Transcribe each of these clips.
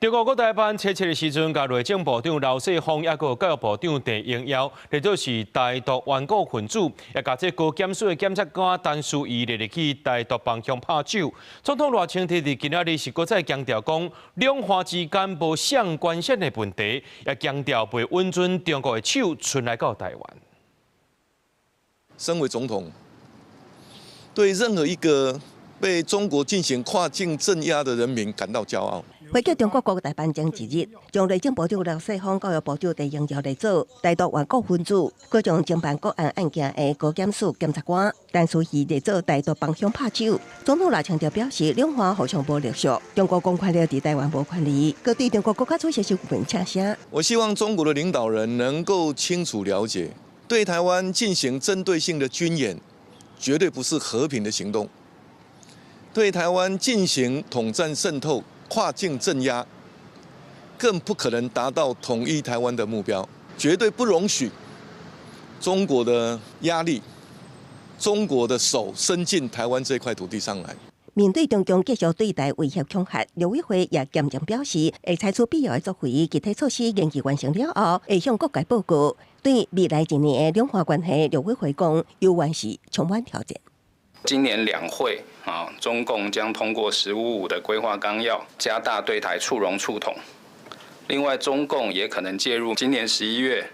中國國台辦七七的時陣，共內政部長劉世鋒，抑閣教育部長鄧榮耀，列做是台獨頑固分子，也共這高檢署的檢察官陳淑儀列入去台獨幫兇拍手。總統賴清德佇今仔日是閣再強調講，兩岸之間無相關性的問題，也強調袂允准中國的手伸來到台灣。身為總統，對任何一個被中國進行跨境鎮壓的人民感到驕傲。回擊中國國台辦前一日，將內政部長劉世鋒、教育部長鄧榮耀列做台獨頑固分子，閣將偵辦國安案件的高檢署檢察官陳淑儀列做台獨幫兇拍手。總統賴清德表示，兩岸互相無隸屬，中國公權力佇台灣無權利，閣對中國國家主席習近平請聲。我希望中國的領導人能夠清楚了解，對台灣進行針對性的軍演，絕對不是和平的行動。對台灣進行統戰滲透、跨境鎮壓，更不可能達到統一台灣的目標，絕對不容許中國的壓力、中國的手伸進台灣這塊土地上來。面對中共繼續對台威脅恐嚇，陸委會也嚴正表示，會採取必要的作為，具體措施研究完成了後，會向各界報告。對未來一年的兩岸關係，陸委會講，猶原是充滿挑戰。今年兩會啊，中共將通過“十五五”的規劃綱要，加大對台促融促統。另外，中共也可能介入今年11月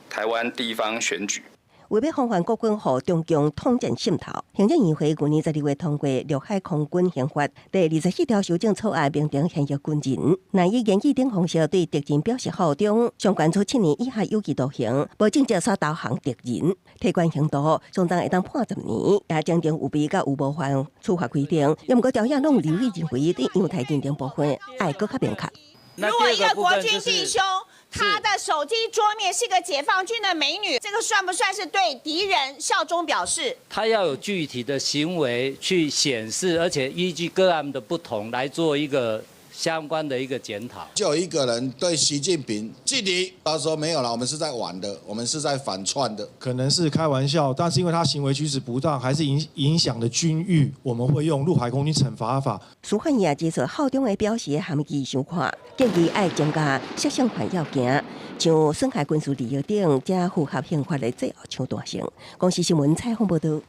台灣地方選舉。為欲防範國軍予中共統戰滲透，行政院會舊年12月通過《陸海空軍刑法》第24條修正草案，明定現役軍人，若以言語等方式對敵人表示效忠，上懸處7年以下有期徒刑；無證照煞投降敵人，提懸刑度上重會當判10年，也增訂有備佮有模範處罰規定。毋過朝野攏有立委認為，對印太認定部分愛閣較明確。如果一個國軍弟兄，他的手機桌面是個解放軍的美女，這個算不算是對敵人效忠表示？他要有具體的行為去顯示，而且依據個案的不同來做一個相關的一個檢討。就有一個人對習近平敬禮，他說沒有了，我們是在玩的，我們是在反串的，可能是開玩笑，但是因為他行為舉止不當，還是影響了軍譽，我們會用陸海空軍懲罰法。司法院也指出，效忠的表示含義傷闊，建議愛增加實性犯要件，像損害軍事利益等，才符合刑法的最後搶斷性。公視新聞採訪報道。